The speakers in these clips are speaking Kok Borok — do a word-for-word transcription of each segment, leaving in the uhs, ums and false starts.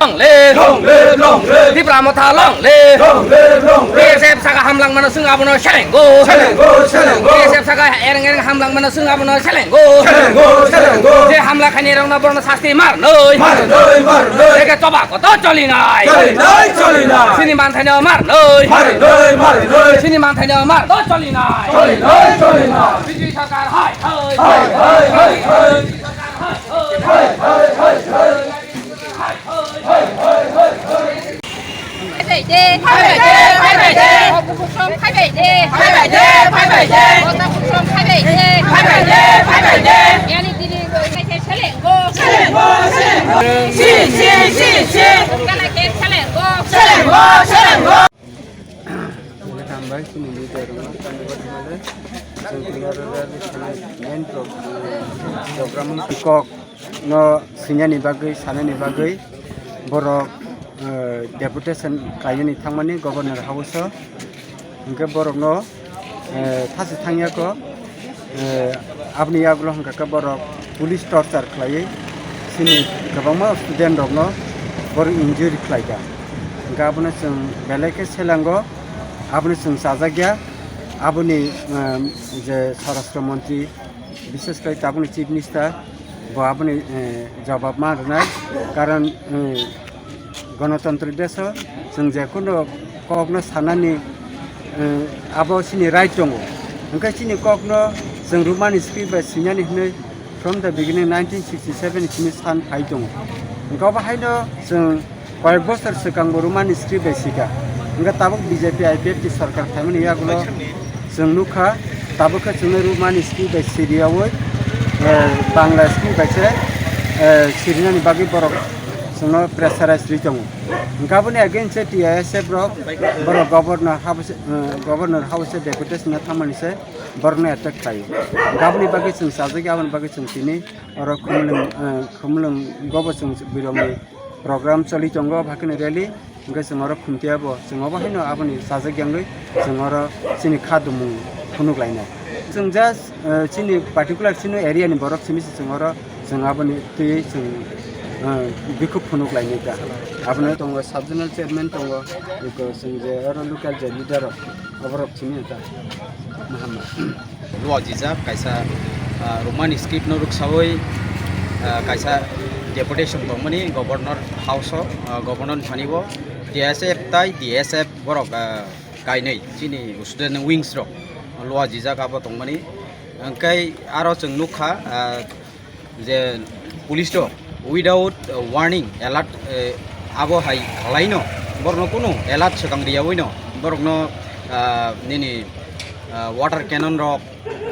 Long live! Long live, long live! Tipra Motha long live! Long live, long live! B S F saka hamlang mano swng abono selengo. Selengo, selengo! B S F saka ereng ereng hamlang mano swng abono selengo. Selengo, selengo! Je hamla khainai rokno borno sasti marnoi. Marnoi, marnoi! Eke choba koto cholinai. Cholinai, cholinai! Sini manthaino marnoi. Marnoi, marnoi! Sini manthaino marnoi cholinai. Cholinai, cholinai! B J P sarkar hai hai. Hai hai hai hai! B J P sarkar hai hai. Hai hai hai hai! Phaibai de, phaibai de, phaibai de. Bo bukhuk som phaibai de. Phaibai de, phaibai de. Bo ta bukhuk som phaibai de. Phaibai de, phaibai de. Yani dini bo khe selengo. Selengo, selengo. Si, si, si, si. Kana khe selengo. Selengo, selengo. Hambai, chini leader rok no, chwng tini oro rally thani main pro-, program wngkha. Kok no swinani bagwi, sanani bagwi borok, eh, deputation khlainani thangmani Governor House o. Hwnkhe borokno, eh, thasi thangya kho, eh, aboni yagulo hwnkha khe borok police torture khlaiwi chini kwbangma student rokno borok injury khlaikha. Hwnkhe abono chwng belai khe selango, abono chwng chajakya, aboni, eh, je Swarashtra Montri, bishes khlai tabukni Chief Minister, bo aboni, eh, jawab ma rwnai, karon, eh, Ganatantri deso chwng je kuno kokno sanani, eh, abo chini right tongo. Hwnkhe chini kokno chwng Roman script bai swinani hwnwi from the beginning nineteen sixty-seven simi san phai tongo. Hwnkhe obo haino chwng koyek bosor swkang bo Roman script bai swikha. Hwnkhe tabuk B J P I P F T sarkar phaimani yagulo chwng nukha, tabuk khe chwngno Roman script bai siriyaui, eh, Bangla script bai se, eh, sirinani bagwi borok chwngno pressurize rwi tongo. Hwnkhe aboni against se T I S F rok, borok governor house, eh, governor house se deputation no thangmani se borokno attack khlaio. Hwnkhe aboni bagwi chwng chajakya, aboni bagwi chwng tini oro Khumulwng, eh, Khumulwng gobo chwng birokni program choli tongo, obo hakheno rally. Hwnkhe chwng oro khumtiya bo, chwng obo haino aboni chajakya wngwi chwng oro chini kha dumung phunuk lainai. Chwng just, eh, chini particular chini area ni borok simi se chwng oro chwng aboni twiwi chwng, eh, bikhuk phunuk lainai ta. Abono tongo sub zonal chairman tongo, eko chwng je oro local je leader rok, oborok simi ta. Mahamma. Luajijak kaisa, ah, Roman script no rwksawi, ah, kaisa deputation tongmani Governor House o, ah, Governor thani o T S F tai D S F borok, ah, kainwi chini student wings rok luajijak abo tongmani. Hwnkhe aro chwng nukha, ah, je police rok without, uh, warning, alert, uh, abo hai khwlaino, borokno kunu alert swkang riyawino borokno, uh, nini, uh, water cannon rok,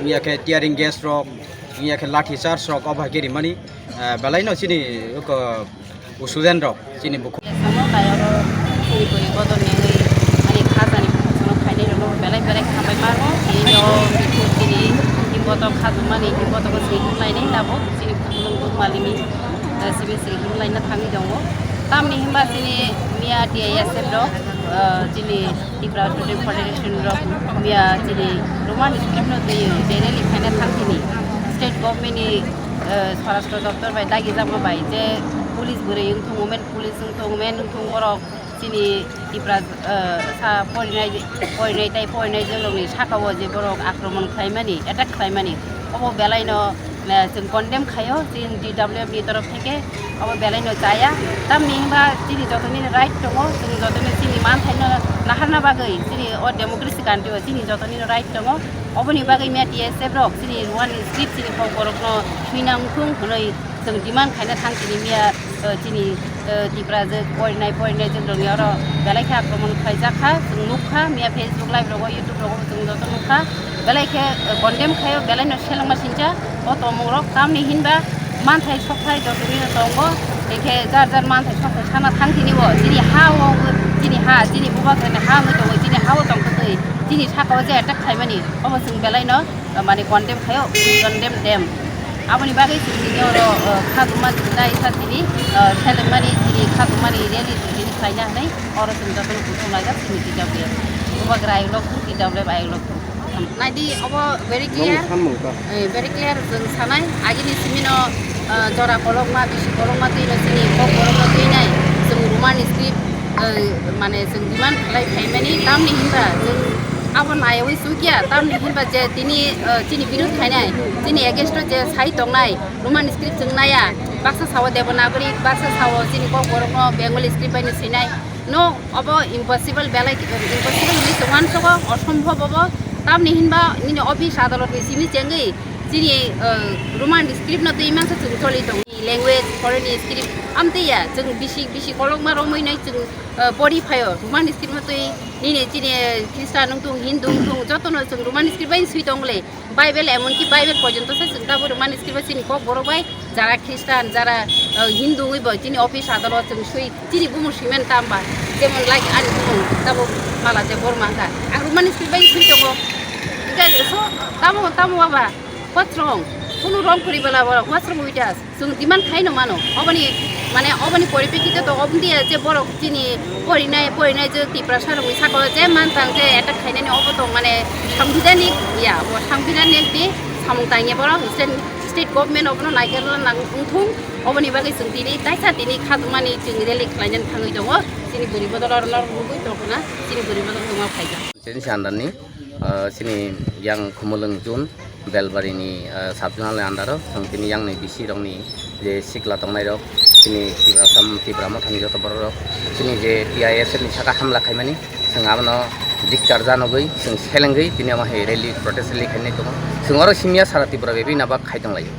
wngya khe tearing gas rok, wngya khe lathi charge rok, obo hai khe rimani, uh, belaino chini, uh, student rok. Chini bukhuk. Samo tai oro chini bwrwi bodol nengwi ani khajani bukhuk sono khainai rokno belai belai khe hambai mano. Tei o bukhuk chini himboto khajumani himboto bo chini himlainai tabuk chini bukhuk malini, eh, sibe chini himlaina thangwi tongo. Tamni himba chini miya T I S F rok, eh, chini Tipra Student Federation rok miya chini Roman script no twiwi je rally khaina thang chini state government ni, eh, Swarashtra Doptor bai dagijakma bai je police bwrwi wngthung, women police wngthung, men wngthung, borok chini Tipra, eh, sa porinai, porinai tai porinai jwrwngni saka o je borok akromon khlaimani, attack khlaimani, obo belaino, eh, chwng condemn khaio, chini D W F ni torof theke obo belaino chaya. Tamni hwnba chini jotoni right tongo, chini jotoni chini manthaino naharna bagwi, chini o democracy country o chini jotoni right tongo. Oboni bagwi miya T S F rok chini Roman script chini kok borokno swina wngthung hwnwi chwng demand khaina thang chini miya, eh, chini, eh, Tipra je porinai porinai je rokni oro belai khe akromon khlaijak kha, chwng nuk kha miya Facebook live rogo, YouTube rogo chwng joto nuk kha, belai khe, eh, condemn khaio, belai no selengma sincha o tongmung rok tamni hinba manthai sokthai joto rino tongo, hinkhe jar jar manthai sokthai sana thang chini bo chini ha o, chini ha, chini bubagrani ha wngwi tongo, chini ha o tongtwtwi chini saka o je attack khaimani obo chwng belai no mane condemn khaio, condemn them. Aboni bagwi chwng tini oro, uh, khatungma chwng dai sa tini, uh, selengmani tini khatungmani rally tini khlaina hinwi oro chwng jotono kuthum laijak chini T W F. Bubagra ayuk lok thung, T W F ayuk lok thung. Naidi obo very clear. Tamo tamo ta. Eh, very clear chwng sanai. Agini simino, uh, jora kolokma, bisi kolokma twino chini kok kolokma twinai. Chwng Roman script, eh, mane chwng demand khlai phaimani, tamni hinba chwng abo naiwi chukya, tamni hinba je tini, eh, chini birod khainai, chini against o je sai tongnai, Roman script chwng naya, baksa sao Devanagari, baksa sao chini Kokborokno Bengali script bai no swinai. No, abo impossible, belai, impossible hinwi chwng uansugo, osombhob abo. Tamni hinba nini office adalot ni simi chengwi chini, eh, Roman script no twi mansa chwng choli tongo. Language, foreign script, amtwi ya, chwng bisi, bisi kolokma romwi nai chwng, eh, pori phaio. Roman script no twi nini chini Christian wng thung, Hindu wng thung, jotono chwng Roman script bai swi tong le. Bible, emonki Bible porjonto se chwng tabo Roman script bai chini Kokborok bai, jara Christian, jara, eh, Hindu wngwi bo chini office adalot chwng swi, chini bumung simen tamba, jemon like ani bumung tabo Mala je Borma wngkha. Ang Roman script bai swi tongo. Hingke so tamo, tamo baba, what's wrong? Kunu wrong kori bala borok, what's wrong with us? Chwng demand khai no mano. Oboni, mane, oboni poripekhito to oboni je borok chini porinai, porinai je Tiprasa rokni saka o je mantang je attack khainani obo to, mane, sambidhanik ya, bo sambidhanik di samung tangya borok state, state government obono naikarna nang wngthung. Oboni bagwi chwng tini taisa tini khatungmani chwng rally khlainani thangwi tongo. Chini bwrwi bodol oro lor rwgwi tongkha na, chini bwrwi bodol tongma phaijak. Chini se andarni, ah, chini yang Khumulwng June. Belbarini, ah, sub-zonal ni under o, chwng tini yang ni B C rok ni je sikla tongnai rok, chini Tiprasa, Tipra Motha ni joto borok rok, chini je T I S F ni saka hamla khaimani, chwng abono diktar janogwi, chwng selengwi tini omo hai rally, protest rally khainai tongo. Chwng oro simiya sara Tripura bebak khai tonglaio.